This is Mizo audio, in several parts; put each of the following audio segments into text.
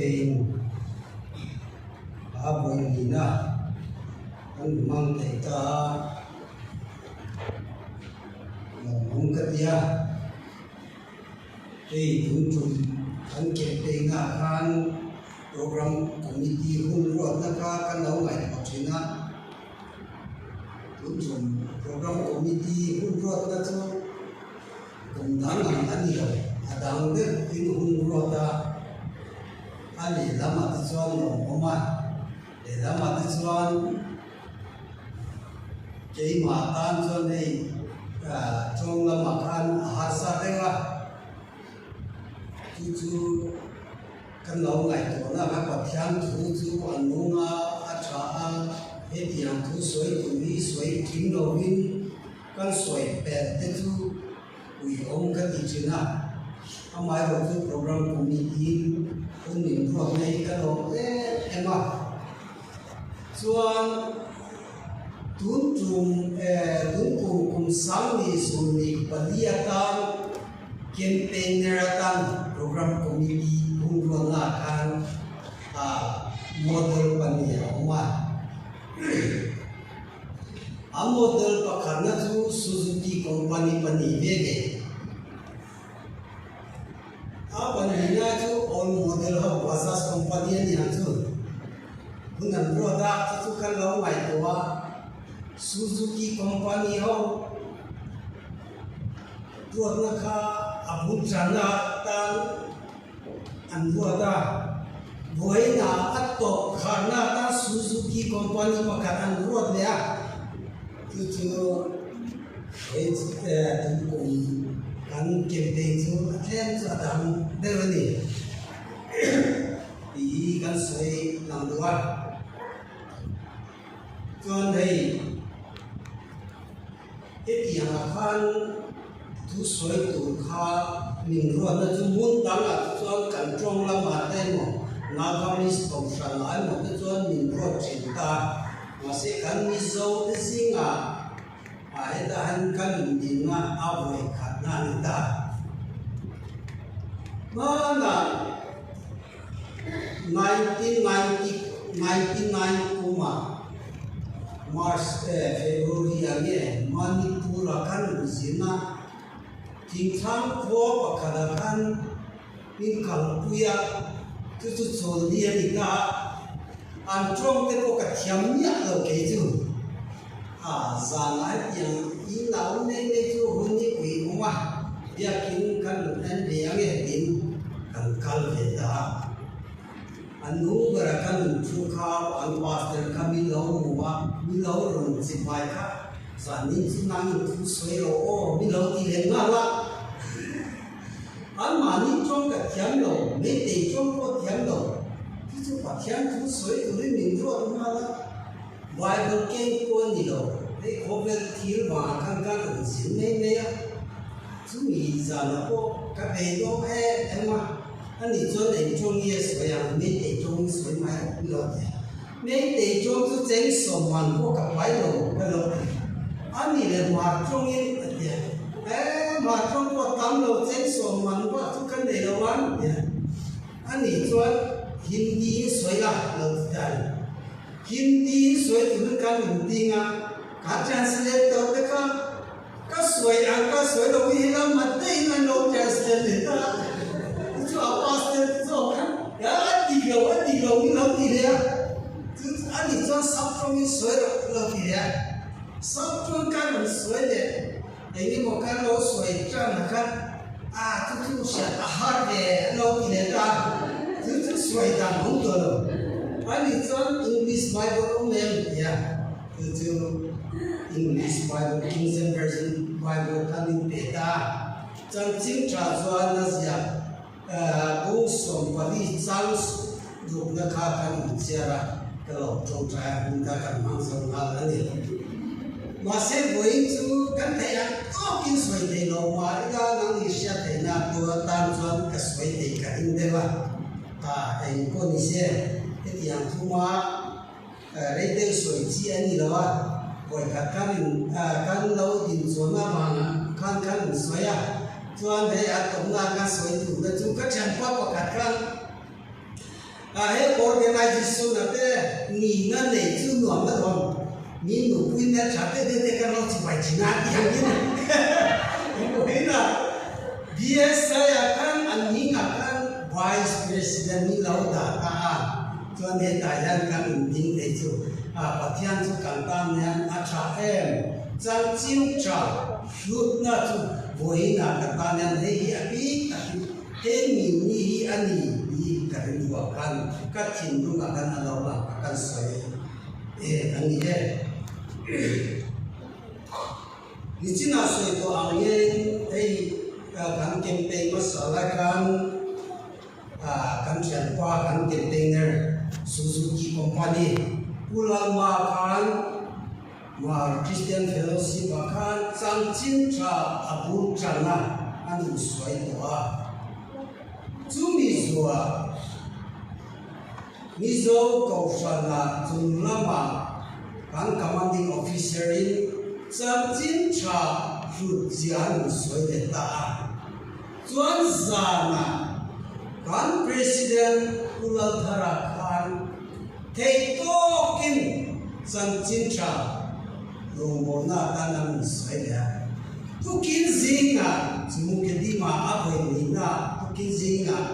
Campaign a vawiin a kan hmang thei ta a, lawmawm ka ti a, hei tun tum kan campaign ah khan program committee hun ruatna kha kan lo ngaihtuah thin a, tun tum program committee hun ruatna chu. Kum dang ang a ni lo, a dang deuh in hun ruat a, a lehlam ah te chuan lawmawm a, lehlam ah te chuan keimah tan chuan hei tawng lamah khan a harsa reng a, chu chu kan lo ngaihtuahna kha Pathian thu chu a nung a, a tha a, hetiang thu sawi tur hi sawi kim lovin. Kan sawi pelh te chu uiawm ka ti thin a, amaherawh chu program committee hun min ruat na hi ka lawm em em a. Chuan tun tum eh tun kum kum sangni sawmni pali atan campaigner atan program committee hun ruatna ah khan ah model pahnih a awm a. A model pakhatna chu Suzuki company pahnih ve ve. A pahnihna chu old model ho Bajaj company a ni ang chu. Hun an ruat a, chu chu kan lo ngaihtuah a, Suzuki company ho ruatna kha a bul tanna atan An ruat a, vawiinah a tawp kharna atan Suzuki company pakhat an ruat leh a, chu chu hei tun kum kan campaign chu a tlem chu a dang deuh a ni tih hi kan sawi lang duh a. Chuan hei Hetiangah khan thusawi tur kha min ruatna chu hmun dangah te chuan kan tawng lamah te emaw Nagamese kohhranah emaw te chuan min ruat thin ta. Mahse kan Mizo te zingah ah hetah hian kan indinna a vawi khatna a ni ta. Hmanah 1999 kumah March eh February ah nge Manipur ah khan rawn zin a, thingthlang khua pakhat ah khan min kalpui a, chu chu chawlni a ni ta a, an tawng te pawh ka thiam miah lo kei chu, a zan ah hetiang in a awm mai mai chu hun ni ui awm a, biakin kan rawn en ve ang e tiin kan kal ve ta a. An hnung berah khan an thu kha an pastor kha min lo hmu a, min lo rawn chi hmai kha zanin chu nang in thu sawi lo aw min lo ti leh nghal a. Anmahni tawng ka thiam lo, meitei tawng pawh thiam lo, chu chu Pathian thu sawi turin min ruat nghal a. Bible keng pawh a ni lo, hei khawvel thil vangah khan ka rawn zin mai mai a, chumi zanah pawh ka beidawng em em a. A nih chuan eng tawng nge sawi ang? Meitei tawng sawi mai ang ka lo ti a. Meitei tawng chu cheng sawmman pawh ka pai lo ka lo ti. A nih leh Hmar tawngin a ti a. E, Hmar tawng pawh tam lo cheng sawmman pawh chu ka nei lo ang a ti a. A nih chuan Hindi in sawi la lo ti ta a ni. Hindi in sawi turin kan inting a, ka translate tawh te kha. Ka sawi ang ka sawi lo hi lam a daih in an lo translate leh ta a, chu chu a pastor te zawk khan a dik lo a dik lo min lo ti leh a, chu chu a nih chuan sap tawngin sawi rawh ka lo ti leh a, sap tawng ka rawn sawi leh eng emaw ka lo sawi tan a khan a chu chu hriat a har ve an lo ti leh ta a, chu chu sawi dan awm tawh lo, a nih chuan English Bible awm em tia. Chu chu English Bible, King James Version Bible kha min pe ta a. Chanchin tha chuan a ziak bung 14 chang rukna kha kan inchhiar a, ka lo tawngtai a, hun kha kan hmang zo nghal a ni. Mahse vawiin chu kan theih ang tawkin sawi thei lo mah ila nang i hriat theihna tur atan chuan ka sawi thei ka ring deuh a, eng pawh ni se hetiang thuma Rei deuh sawi chi a ni lo a, vawikhat khan in kan lo din chuan avangah khan khan in sawi a, chuan hei a tawpna khan sawi turna chu ka thianpa pakhat khan A he organization a te nihna nei chu nuam na dawn mi nupui hmel tha deuh deuh te kan lo chibai thin a tih ang in vawiin ah BSI ah khan an hming ah khan Vice President min lo dah ta a chuan hetah hian kan inding thei chu a Pathian chu kan tan hian a tha em chanchin tha hlutna chu vawiin ah ka tan hian hei hi a bik takin He mi ni hi a ni tih ka rilruah khan ka thinlungah khan a lo lang a kan sawi e a ni e. Nichinah sawi tawh ang ngeiin hei kan campaign hmasa lai khan kan thianpa kan campaigner Suzuki company Pu Lalma khan Mar Christian Fellowship ah khan chanchin tha a bur tan a, a nun suai tawh a. Chumi zuah Mizo Kohhran ah chung lamah kan Commanding Officer in chanchin tha hlut zia a nun suai leh ta a. Chuan zanah kan President Pu Lalthara khan Theihtawkin chanchin tha rawngbawlna atan an rawn sawi leh a. Tukin zingah Chumukedima a vawi nihna tukin zingah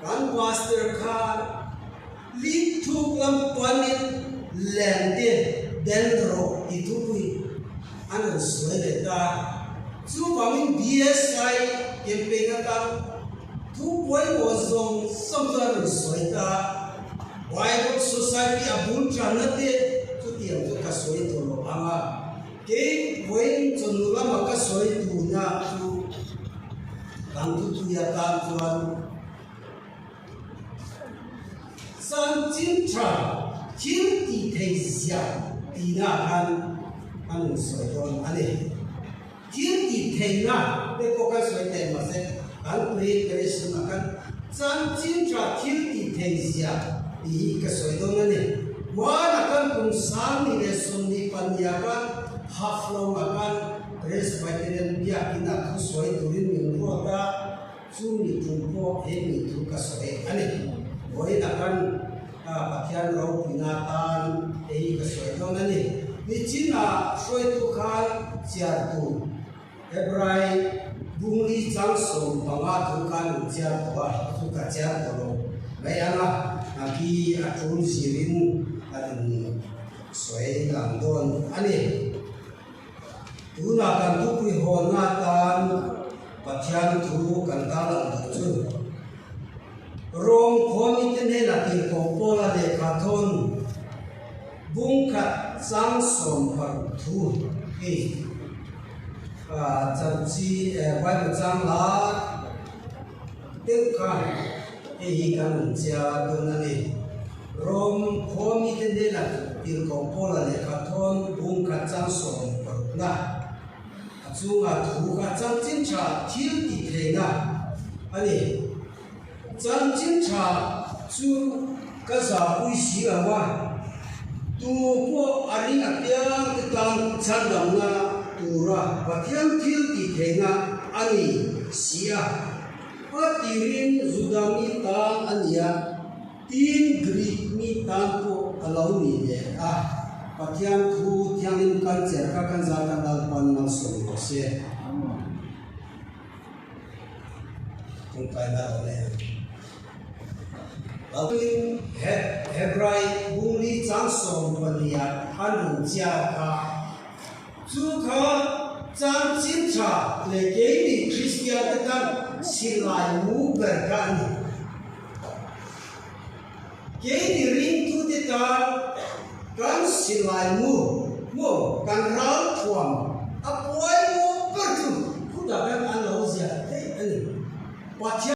kan pastor khan lit thuk lam panin lente den rawh ti thupui an rawn sawi leh ta. Chuvangin BSI campaign atan Thu pawimawh zawng zawng chu a rawn sawi ta a, Bible Society a bul tanna te chutiang chu ka sawi tawh lo ang a, kei vawiin chawhnu lama ka sawi tuna chu kan thutui atan chuan chanchin tha thil tih thei ziah tihna khan a rawn sawi dawn a ni. Thil tih theihna te pawh kan sawi thei mahse kan preparation ah khan chanchin tha thil tih theih zia tih hi ka sawi dawn a ni. Hmanah khan kum 2024 ah khan Haflong ah khan Presbyterian biakin ah thu sawi turin min ruat a, chu mi thu pawh he mi thu ka sawi a ni. Vawiinah khan Pathian ropuina atan hei hi ka sawi dawn a ni. Nichinah hruaitu khan chiar tur Hebrai bungli chang 15 thu khan an chiar tawh a, chu ka chiar tawh lo mai ang a, a ki a tul zirin a rawn sawi lang dawn a ni. Tunah kan thupui hawnna atan Pathian thu kan tarlang duh chu Rom khuamite hnenah tirhkoh Paula lehkha thawn bungkhat chang 60 thu hi chanchi Bible chang lar deuh kha hei hi kan rawn chia dawn a ni. Rom khuamite hnenah tirhkoh Paula lehkha thawn bungkhat chang 60 na A chungah thu kha chanchin tha thil tih theihna a ni. Chanchin tha chu ka zahpui si lo a, tu pawh a ring apiang te tan chhandamna tura Pathian thil tih theihna a ni si a. A tirin Juda mi tan a ni a. Tin, Greek mi tan pawh a lo ni ve a, Pathian thu thianghlim culture kha kan zat a Lalpan malsawm rawh se. Tawngtaina lo nei ang. Tin, Hebrai bungli chang 14 ah a nun chiar kha, chu kha chanchin tha leh keini Kristian te tan silai mu ber kha a ni. Keini ringtute tan kan silai mu maw kan ralthuam a pawimawh ber chu khutah khan an lo ziah theih a ni. Pathian.